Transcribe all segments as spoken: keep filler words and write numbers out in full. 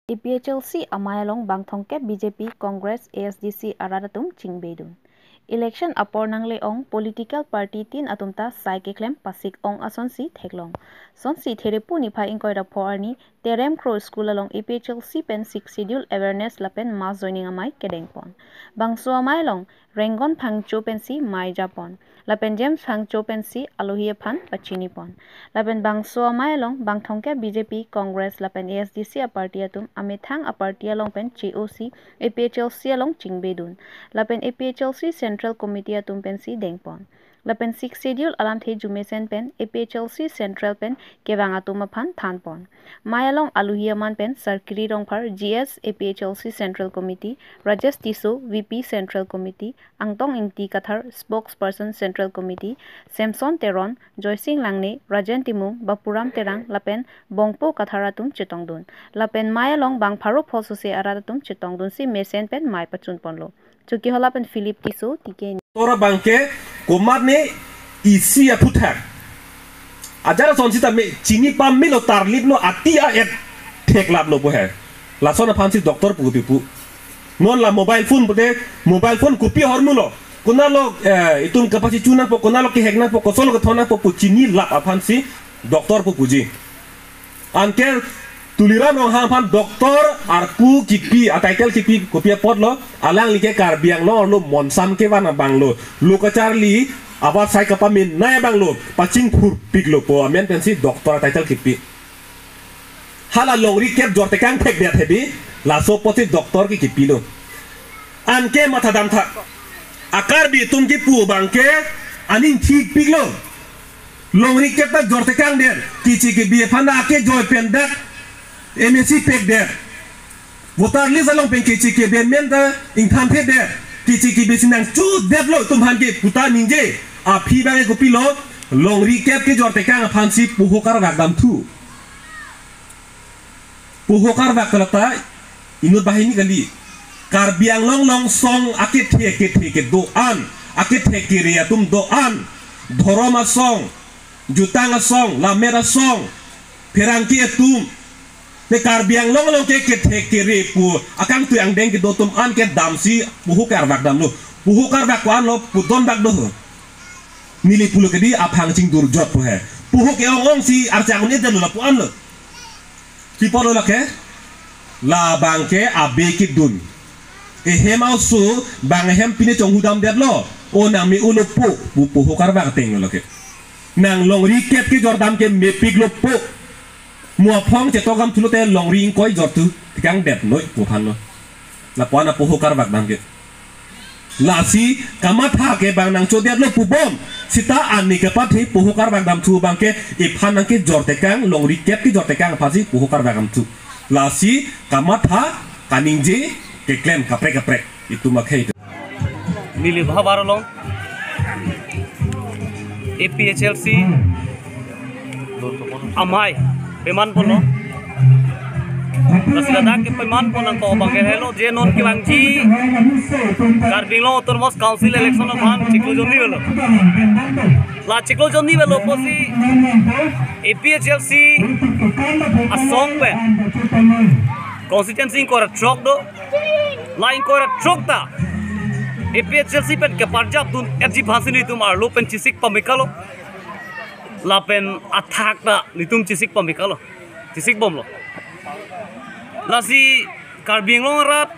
APHLC amei along bang thomkep BJP, Congress, ASDC arat atum chingbedun. Election apor nangle-ong political party tin atum ta sai keklem pasik-ong asonsi theklong. Sonsi Therepu niphai ingkoi ra pho arni Terem Kro School along APHLC pen Sixth Schedule awareness lapen mass joining amei kedengpon. Bangso amei along Rengon Phangcho pensi mei japon. Lapen James Phangcho pensi alohi aphan pachinipon. Lapen bangso amei along bang thomkep BJP, Congress lapen ASDC aparty atum amethang aparty along pen che-osi APHLC along chingbedun. Lapen APHLC Central Committee atum pensi dengpon. Lapen Sixth Schedule alamthe jumesen pen APHLC Central pen kevang atum aphan thanpon. Mei along alohi aman pen Sarkiri Rongphar, GS APHLC Central Committee, Rajesh Tisso, VP Central Committee, Angtong Ingti Kathar, Spokesperson Central Committee, Samson Teron, Joysing Langne, Rajen Timung, Bapuram Terang lapen Bongpo Kathar atum chetongdun. Lapen mei along bang pharo pho sose arat atum chetongdunsi mesen pen mei pachunponlo. Chokihola pen Philip Tisso, T K News. Tora abangke komatne isi aphuthak. Ajat ason sitame chini pamelo, tarliplo, ati a-et theklaplo pu he. Lason aphansi doctor pu kopi pu. Non la mobile phone pute, mobile phone kopi ahormulo. Konatlo, eh, itum kapachechun nangpo, konatlo kehek nangpo, kosonlo kethon nangpo pu chinilap aphansi doctor pu puji. Anke Tuliram Ronghang aphan doctor arpu kipi, a-title kipi kopi apotlo, alangli ke Karbi Anglong arlo monsam kevan abanglo, lo kacharli abar sai kapaminai abanglo, pachingthurpiklo pu amen pensi doctor a-title kipi. Hala longri kep jor tekang thekdet hebi, laso apotsi doctor ke kipilo. Anke mathadamtha. A-Karbi atum kipu abangke aning thikpiklo. Longri kep ta jor tekangdet, keche kebe aphan ta ake joi pen dak, MAC pekdet. Voter list along pen keche kebe amen ta ingthanthedet. Keche kebe si nangchudetlo itum aphan ke pu ta ningje. Aphi abangke kopilo, longri kep kejor tekang aphansi poho karvakdamthu. Poho karvak kalata inut banghini kali. Karbi Anglong along song akethe kethe kedo-an, akethe kere atum do-an, dhorom asong, jutang asong, lammet asong, pherangke atum. Ne Karbi Anglong along ke kethe kere pu akangtui angdeng kedo atum an ke damsi poho karvakdamlo. Poho karvak ko-anlo pudon bak do ho. Neli pulo kedi aphang chingdurjot pu he. Poho ke-ong-ongsi archak un-edetlo lapu-anlo. Pi apotlo lake? Labangke abe kedun. Ehem a-oso bang ehem pine chonghudamdetlo. O nang me-olo po, pu poho karvak atenglo lake. Nang longri kep kejordam ke mepiklo po. Mo aphong chetokdamthulote longri ingkoi jorthu tekangdetnoi pu aphanlo. Lapu-an apoho karvakdam ke. Lasi kamatha ke bang nangchodetlo pubom. Sita ani kapathe poho karvakdamthu abangke iphan nangkejor tekang, longri kep kejor tekang aphansi poho karvakdamthu. Lasi kamatha kaningje keklem kaprek kaprek. Itum akhei. Neli bhabar along APHLC amei pemanponlo. Lasi ladak kepemanpon nangkok abangke helo je non kevangji Karbi Anglong Autonomous Council election aphan chiklo jonni avelo. La chiklo jonni avelo pusi APHLC asong pen constituency ingkoi ra throk do. La ingkoi ra throk ta APHLC pen keparjapdun etji aphansi nelitum arlo pen chesik pamikalo. Lapen athak ta nelitum chesik pamikalo. Chesikbomlo. Lasi Karbi Anglong arat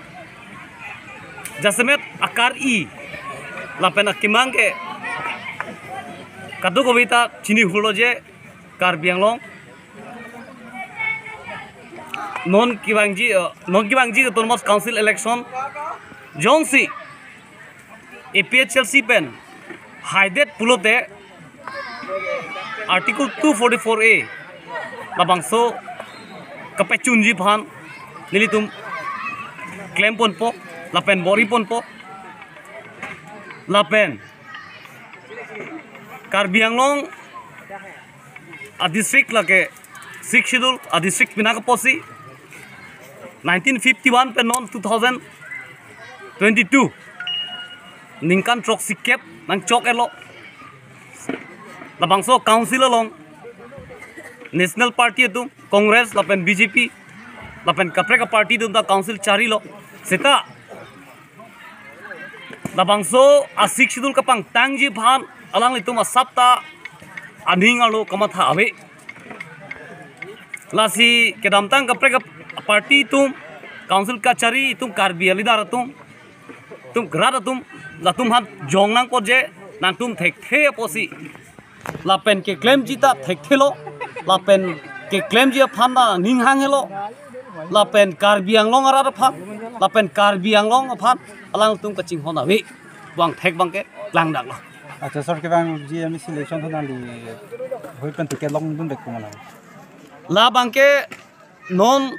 jasemet akar-i lapen akemang ke kadokave ta chinihurlo je Karbi Anglong non kevangji, eh, non kevangji Autonomous Council election jongsi APHLC pen haidet pulote Article two forty-four A labangso kapachunji aphan nelitum klemponpo lapen bor-iponpo lapen Karbi Anglong a-district lake Sixth Schedule a-district pinak apotsi nineteen fifty-one pen non two thousand twenty-two ningkan throksi kep nangchok-etlo. Labangso council along National Party atum, Congress lapen BJP lapen kaprek aparty atum ta council charilo. Seta labangso a-Sixth Schedule kapangtangji aphan alanglitum asap ta aning arlo kamatha ave. Lasi kedamtang kaprek aparty atum, council kachari atum, Karbi aleader atum, atum rat atum, latum aphan jong nangpo je, nangtum thekthe apotsi lapen keklemji ta thekthelo, lapen keklemji aphan ta ning hang helo, lapen Karbi Anglong arat aphan, lapen Karbi Anglong aphan alangtum kachinghon ave. Bang thek bangke klangdaklo. Acha sir, kevangji M A C election thon nangli hoi pen ticket longdun dek kumala? Labangke non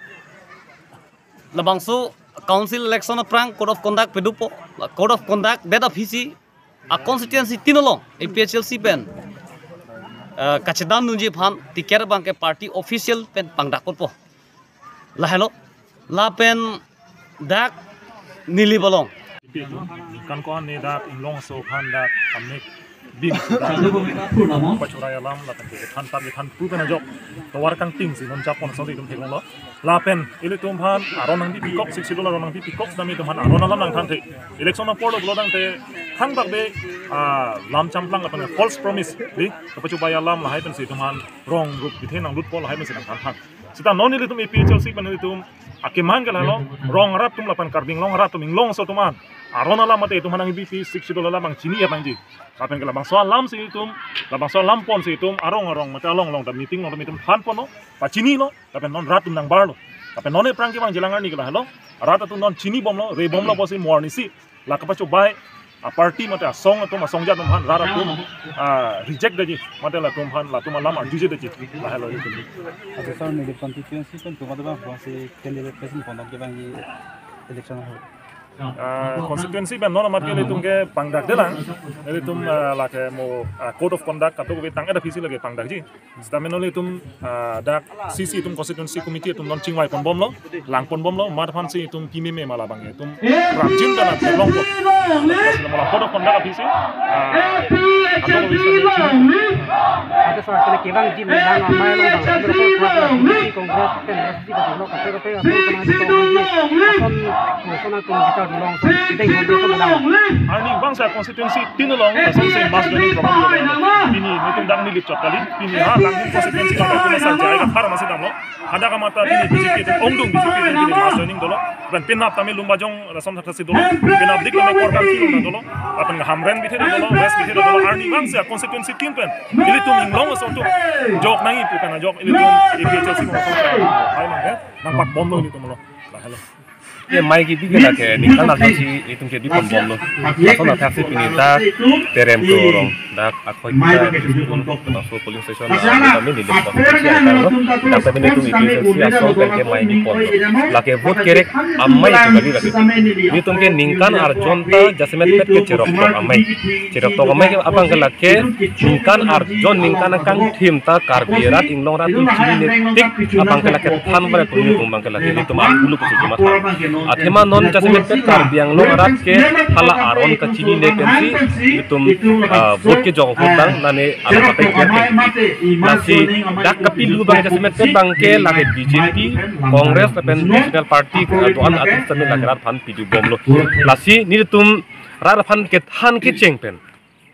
labangso council election aphrang code of conduct padopo. La code of conduct det aphisi a-constituency tin along A P H L C pen, eh, kachedamdunji aphan ticket bangke party official pen pangdakpo. Lahelo. Lapen dak Nilip along. Kan ko ne dak Inglong aso aphan dak kamek bing dak pachorai alam lapen kethan tat kethan pu pen ajok tovar kangting si non chapon so itum theklonglo. Lapen ilitum aphan aron nangpipikok, Sixth Schedule aron nangpipikok, sami itum aphan aron alam nangthanthe. Election apor lo pulo tangte thangbak de, ah, lam champlang lapen false promise, di, kapachobei alam lahai pensi itum aphan rong rup bithe nanglutpo lahai pensi nangthanthang. Seta non ilitum A P H L C pen ilitum akemang ke lahelo, rong rat atum lapen Karbi Anglong rat atum, Inglong aso atum aphan aron alam mate itum aphan nangpipi, Sixth Schedule alam nangchini ya nangji. Lapen ke labangso alam si itum, labangso alam pon si itum arong arong mate along along ta meeting along ta itum thanponlo, pachinilo, lapen non rat atum nangbarlo. Lapen non aphrang kevangji alang arni ke lahelo, rat atum non chinibomlo, rebomlo pusi mo arnisi la kapachobei aparty mate asong atum, asongja atum aphan rat atum, ah, reject detji, mate latum aphan, latum alam arjuje detji, lahelo itum. Acha sir, Nilip constituency pen tuma tuma bangsi candidate president pondok kevangji election ho. Ah, constituency pen non amat ke ilitum ke pangdakdelang, ilitum, ah, lake mo, ah, code of conduct kadokave tang-et aphisi lake pangdakji. Sitame non ilitum, ah, dak C C atum, constituency committee atum non chingvai ponbomlo, lang ponbomlo, mat aphansi itum pimeme ma labang itum prapjin kana theklongpo. Sitame la code of conduct aphisi, ah, kadokave sitame chini. Acha sir, kevangji methang amei along bang, Congress pen S C kadokave kaprek kaprek ason ason atum bichar long so, kedeng long so, kedeng. Arnivang sa constituency tin along, lason si mass joining program lo. Pini, netum dak Nilip chot kali. Pini ha, Langhin constituency lo, itum asai jai kathar masi damlo. Hadak amata pini B J P atum ongdung, B J P atum pini mass joining dolo. Lapen penap tame Lumbajong lason thakthak si dolo. Penap dik tame Korkar si dolo. Lapen Hamren bithe dolo, West bithe dolo. Arnivang sa constituency tin pen ilitum Inglong aso atum jok nangji pu kana jok ilitum A P H L C mo aso atum. Hai mangke nangpakbomlo ilitum lo. Lahelo. Ye amei kebi ke lake ningkan arjunsi itum kebi ponbomlo. Lason athak si pini dak Terem Torong dak akhoi kita school laso polling station na kami Nilip constituency angkang lo. Dak tame netum A P H L C asong pen ke amei kebi ponlo. Lake vote kerek amei itu kali lake. Netum ke ningkan arjun ta jasemet pet ke cheroktok amei. Cheroktok amei ke abang ke lake ningkan arjun, ningkan angkang thim ta Karbi rat, Inglong rat atum chinine tik abang ke lake than pada atum netum abang ke lake netum arpulo pusi kematha. Athema non jasemet pet Karbi Anglong arat ke hala aron kachinine pensi netum, ah, vote kejok ahut tang nane alam atek dia pen. Lasi dak kepilo abang jasemet pet abang ke lake B J P, Congress lapen National Party, ah, do-an atum sitame lake rat aphan pidubomlo. Lasi netum rat aphan kethan kecheng pen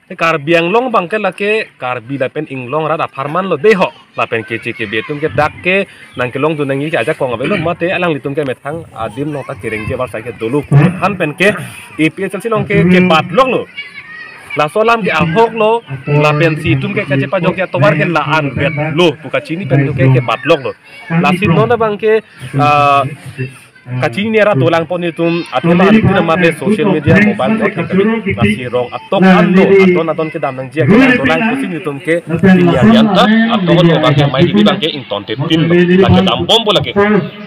te Karbi Anglong abang ke lake Karbi lapen Inglong rat apharman lo deho. Lapen keche kebe atum ke dak ke nangkelongdun nangji ke ajakong avelo mate alanglitum ke methang adim along ta kerengji avarsai ke dolo pu kethan pen ke A P H L C along ke kebatloklo. Laso alam ke ahoklo, lapensi itum ke kachepajokji atovar ke la-an vetlo pu kachini pen ke kebatloklo. Lasi non abang ke, ah, kachinine rat dolang pon itum, athema anuttin mate social media, mobile phone ke kali, lasi rong atok anlo, aton aton kedam nangji ke dolang pusi netum ke pini arjan ta aton lo abang ke amei kebi abang ke ingtontepinlo, lake dambompo lake.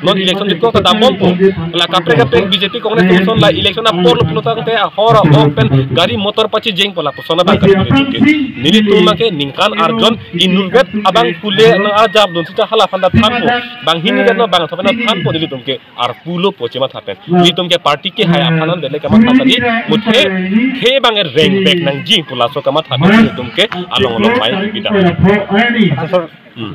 Non election jitko ta dambompo. La kaprek kaprek B J P Congress atum ason la election apor lo pulo tangte ahor ahok pen gari motor pachijengpo lapuson abang ke netum ke. Nelitum abang ke ningkan arjun inutvet abang kule nang arjapdun sita hala aphan ta thanpo. Banghini vet lo bangtho vet lo thanpo nelitum ke. Arpulo pu chematha pen. Netum ke party kehai aphan an dele kematha kali. Muthe the abang rengvek nangji pu laso kematha pen netum ke along along amei kebi dam. Hmm.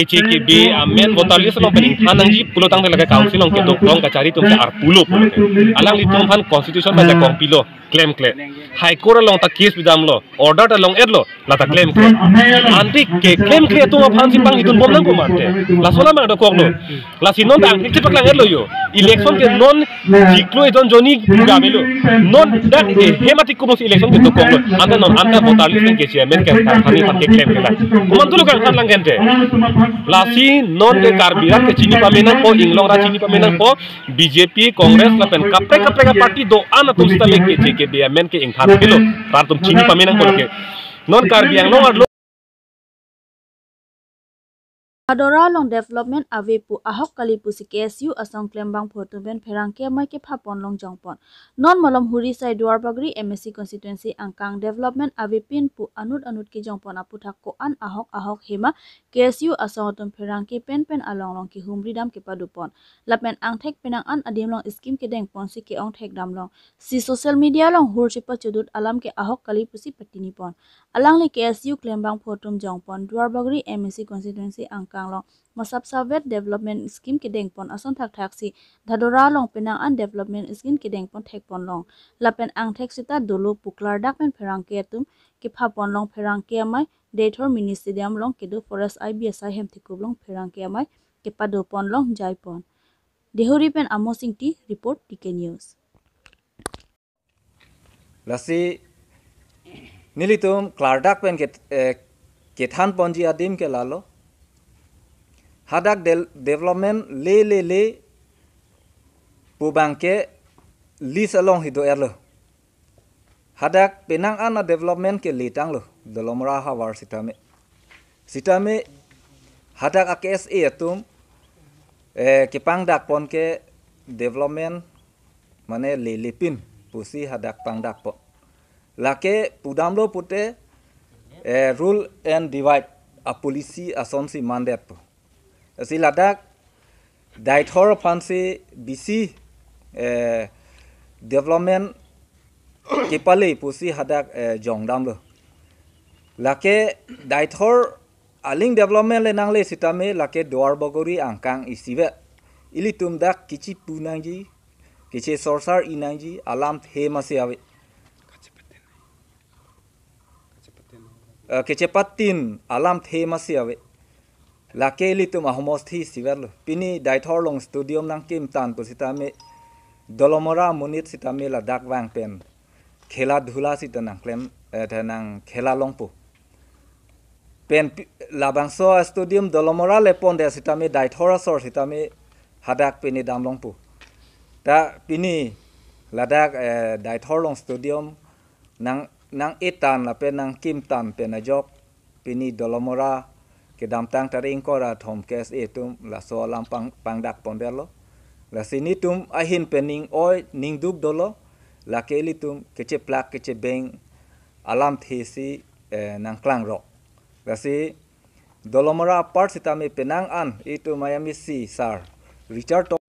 keche kebe amen voter list along pen ingthan nangji pulo tangte lake council along kedok long kachari atum ta arpulo pulo ke. Alanglitum aphan constitution pen jakong pilo klemkle. High Court along ta case pidamlo, order ta long-etlo, la ta klemkle. Ante keklemkle atum aphan si pangidun bom nangkok mate. Laso alam dokoklo. Lasi non ta angthek chepaklang-etlo yo. Election ke non chiklo ejon joni gabelo. Non dak ehem ati kubus election ke dokoklo. Ante non ante voter list ke chairman ke kangthani aphan keklemkle la. Komantu lo kangthan lang gente. Lasi non ke Karbi rat ke chini pame nangpo, inglong rat chini pame nangpo, B J P, Congress lapen kaprek kaprek aparty do-an atum sitame keche kebe amen ke ingthan pilo. Rat atum chini pame nangpo ke. Non Karbi Anglong arlo Dhadora along development ave pu ahok kali pusi K S U asong klembangpo atum pen pherangke amei kepapon long jongpon. Non malom huri sai Duarbagori M A C constituency angkang development avepin pu anut anut kejongpon aputhak ko-an ahok ahok hema K S U asong atum pherangke penpen along long kehumri dam kepadopon. Lapen angthek penang an adim long scheme kedengpon si ke-ong thekdam long. Si social media along hur chepachudut alam ke ahok kali pusi patinipon. Alangli K S U klembangpo atum jongpon Duarbagori M A C constituency angkang long masapsavet development scheme kedengpon ason thakthak si Dhadora along penang an development scheme kedengpon thekpon long. Lapen angthek seta dolo pu klardak pen pherangke atum kepapon long pherangke amei Deithor mini stadium along kedo forest I B S I hem thikup long pherangke amei kepadopon long jaipon. Deihori pen Amos Ingti report T K News. Lasi nelitum klardak pen ke, eh, kethanponji adim ke lalo. Hadak del-, development le le le pu abang ke list along si do-etlo. Hadak penang an a-development ke letanglo Dolamara havar sitame. Sitame hadak a-K S A atum, eh, kepangdakpon ke development mane lelepin pusi hadak pangdakpon. Lake pudamlo pute, eh, rule and divide a-policy asonsi mandetpo. Lasi ladak Deithor aphansi bisi, eh, development kepale pusi hadak, eh, jongdamlo. Lake Deithor aling development le nangle sitame lake Duarbagori angkang isivet. Ilitum dak kechipu nangji, kechesorsar-i nangji alamthe masi ave. Eh, kechepatin alamthe masi ave. Lake ilitum ahomosthi isivetlo. Pini Deithor along stadium nangkimtan pusitame Dolamara amonit sitame ladak vang pen khela dhula sita nangklem, eh, ta nangkhela longpo. Pen pi-, labangso stadium Dolamara le pondet sitame Deithor asor sitame hadak pini dam longpo. Ta pini ladak, eh, Deithor along stadium nang, nang-etan lapen nangkimtan pen ajok pini Dolamara kedamtang tarik ingkoi ra thom K S A atum laso alam pang, pangdakpondetlo. Lasi nelitum ahin pen ning-oi ningduk dolo, lake ilitum kecheplak kechebeng alamthe si, eh, nangklangrok. Lasi Dolamara apart sitame penang an itum I M A C sir Richard To-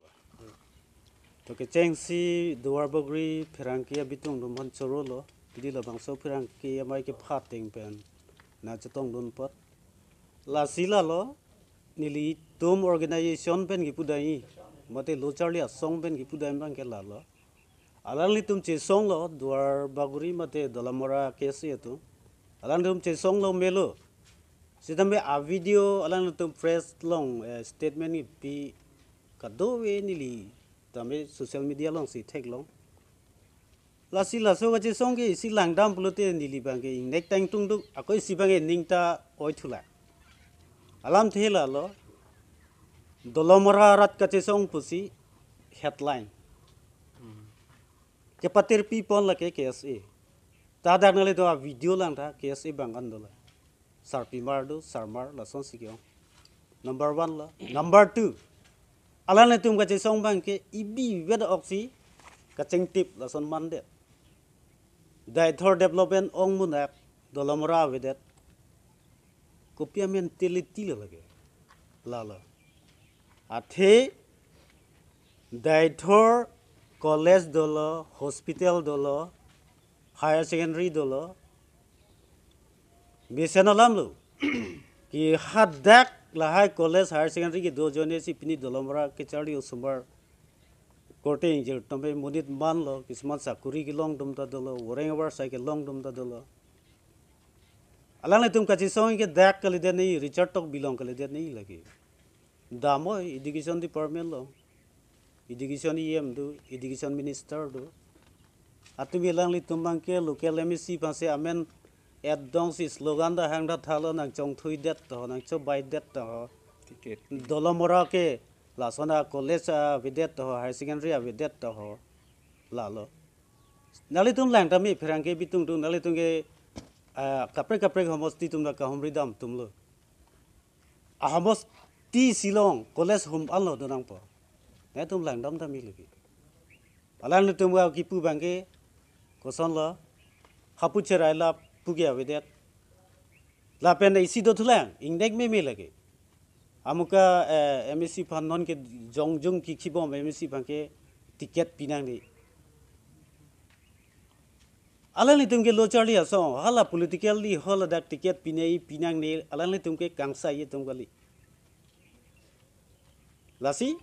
To kechengsi Duarbagori pherangke abitung atum aphan chorolo. Pini labangso pherangke amei kepha ateng pen nangchetongdun apot. Lasi lalo nelitum organization pen kipudai, mate lo charli asong pen kipudai abang ke lalo. Alanglitum chesonglo Duarbagori mate Dolamara K S A atum. Alanglitum chesonglo melo. Sitame a-video alanglitum press along, eh, statement kipi kadokave neli tame social media alongsi theklong. Lasi laso kachesong ke isi langdam pulote neli abang ke ingnek ta ingtungduk, ako isi abang ke ning ta oithulang. Alamthe lalo, Dolamara arat kachesong pusi headline kepatirpipon lake K S A. Ta dak nangle do a-video langtha K S A abang an dolang. Sarpimar do, sarmar, lasonsi ke-ong. Number one lo. Number two, alanglitum kachesong abang ke ibivet oksi kachingtip lason mandet. Deithor development ong munak Dolamara avedet. Kopi a-mentality lo lake. Lalo. Athe, Deithor college dolo, hospital dolo, higher secondary dolo. Mesen alamlo. Ke hadak lahai college, higher secondary kedo ajoine si pini Dolamara kacharli osomar korte ingjir tame monit manlo, kisuman sakuri kelong atum ta dolo, voreng avar sai kelong atum ta dolo. Alanglitum kachesong ke dak kalidet ni, Richard Tokbi along kalidet ni lake. Damnoi education department along. Education E M do, education minister do. Atumi alanglitum abangke local M A C aphansi amen et dong si slogan ta hang ta thalo, nangchongthuidet to, nangchobaidet to. Ticket. Dolamara ke lason a college avedet to, higher secondary avedet to. Lalo. Nanglitum lang tame pherangke bitung tung, nanglitum ke, ah, kaprek kaprek homosti atum ta kahumri dam atumlo. A homosti si along college hum anlo donangpo. Netum langdam tame lake. Alanglitum ke kipu abangke kosonlo, hapu cherai la puke avedet. Lapen isi dothulang, ingdeng meme lake. Amuka, eh, M A C aphan non ke jongjung kikhibom M A C abangke ticket pinangne. Alanglitum ke lo charli asong, hala politically haladak ticket pine pinangne, alanglitum ke kangsai atum kali. Lasi,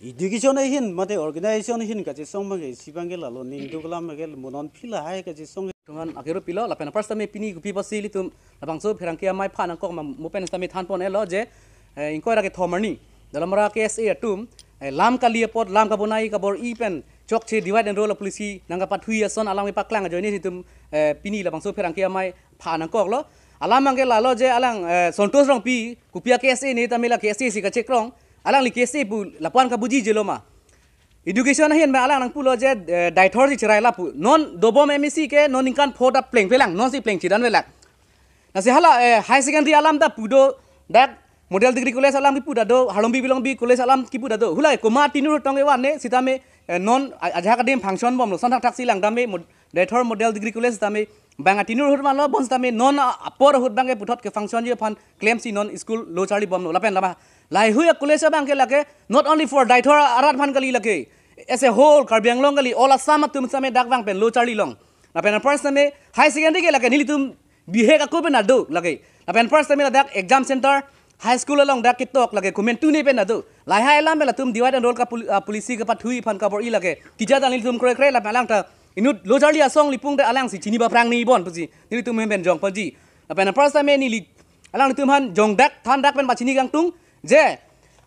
education ahin, mate organization ahin kachesong abangke, isi abangke lalo ningduk alam abangke mo non phi lahai kachesong. Tuman akero pilo, lapen apar sitame pini kopi apotsi ilitum labangso pherangke amei aphan nangkok ma mo pen sitame thanpon-etlo je, eh, ingkoi ra kethom arni Dolamara K S A atum, eh, lam kali apot, lam kabonai kabor-i pen chokche divide and rule policy nangkapathui ason alam kepaklang ajoine si itum, eh, pini labangso pherangke amei aphan nangkoklo. Alam abangke lalo je alang, eh, Santosh Rongpi, kopi a K S A ne tame la K S A si kachekrong, alangli K S A pu lapu-an kabujijelo ma. Education ahin abang alang nangpulo je, eh, daithor si cherai la pu. Non dobom M A C ke non ningkan pho ta plengphe lang, non si plengchedam velak. Lasi hala, eh, higher secondary alam ta pu do, dak Model Degree College alam kipu ta do, Harlongbi Bilongbi College alam kipu ta do. Hulai komat atinur ahut tong kevan ne, sitame, eh, non a-, ajahak adim function bomlo, son thakthak si lang tame, mod-, daithor Model Degree College tame, bang atinur ahut vanlo, bonsitame non a-, apor ahut abangke puthot ke functionji aphan klemsi non school lo charli bomlo. Lapen lama, lahai-hui a college abangke lake, not only for daithor arat aphan kali lake, as a whole, Karbi Anglong kali, all Assam atum sitame dak vang pen lo charli long. Lapen apar sitame, higher secondary ke lake, nelitum bihek ako pen ado lake. Lapen apar sitame ladak exam center, high school along dak ketok lake, komantu ne pen ado. Lahai alam pen latum divide and rule ka pol-, ah, policy kapathui aphan kabor-i lake. Kija ta nelitum krekre lapen alang ta inut lo charli asong lipung ta alangsi chini ba phrang ni bon pusi nelitum ahin pen jongponji. Lapen apar sitame neli alanglitum aphan jongdak thandak pen pachini kangtung je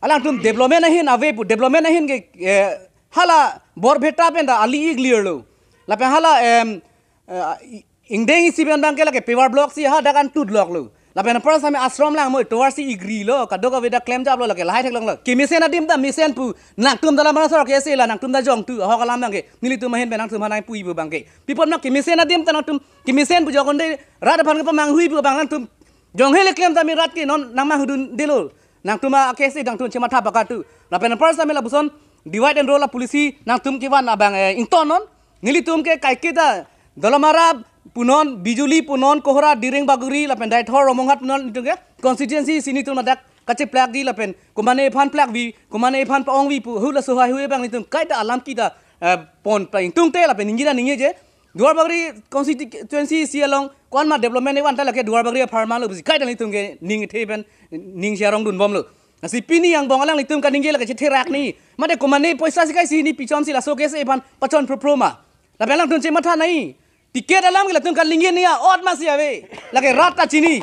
alangtum development ahin ave pu, development ahin ke, eh, hala Borpeta pen ta ali-i clear lo. Lapen hala, em, eh, i-, ingdeng isi pen abangke lake paver block si hadak an tut lok lo. Lapen apar sitame ashram langmoi tovar si igri lo, kadokave ta klemjaplo lake, lahai theklonglo. Kemesen adim ta mesen pu, nangtum Dolamara asor K S A la, nangtum ta jongtu, ahok alam abangke, nelitum ahin pen nangtum aphan nangpui pu abangke. Pi apot ma kemesen adim ta nangtum, kemesen pu jokon de, rat aphan kepamanghui pu abang nangtum, jonghe le klem tame rat ke non nangmanghudundelo. Nangtum a K S A nangtum chematha pakatu. Lapen apar sitame lapuson, divide and rule a policy nangtum kevan abang, eh, ingtonnon. Nelitum ke kaiketa Dolamara punon, Bijuli punon, Kohora, Diring Bagori, lapen Deithor, Rongmonghat punon, nelitum ke constituency si nelitum ladak kacheplakji lapen komane aphan plakvi, komane aphan pa-ongvi pu, hula sohai hui abang nelitum kaita alam kita, eh, pon pa ingtungte lapen ningje nangji je Duar Bagori constituency si along ko-an ma development evan ta lake Duar Bagori apharman lo pusi kaita nelitum ke ning the pen ning si arong dunbomlo. Lasi pini angbong alanglitum kaningje lake chetherak ni. Mate komane poisa si kaisi ni pichon si laso K S A aphan pachon phrophro ma. Lapen alangtum chematha nangji. Ticket alam ke latum kaningje ni a-ot masi ave. Lake rat ta chini.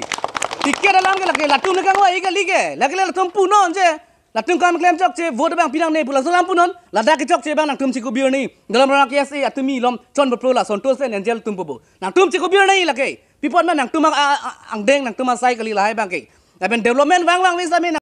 Ticket alam ke lake latum le kangvai kali ke. Lake le latum punon je. Latum kam klem chokche, vote abang pinangne pu laso alam punon. Ladak kechokche abang nangtum chekubir nangji. Dolamara K S A atumi lom chon phrophro la Santosh pen Angel atum pupo. Nangtum chekubir nangji lake. Pi apot ma nangtum a, a, a, angdeng nangtum asai kali lahai abangke. Lapen development vangvang ave sitame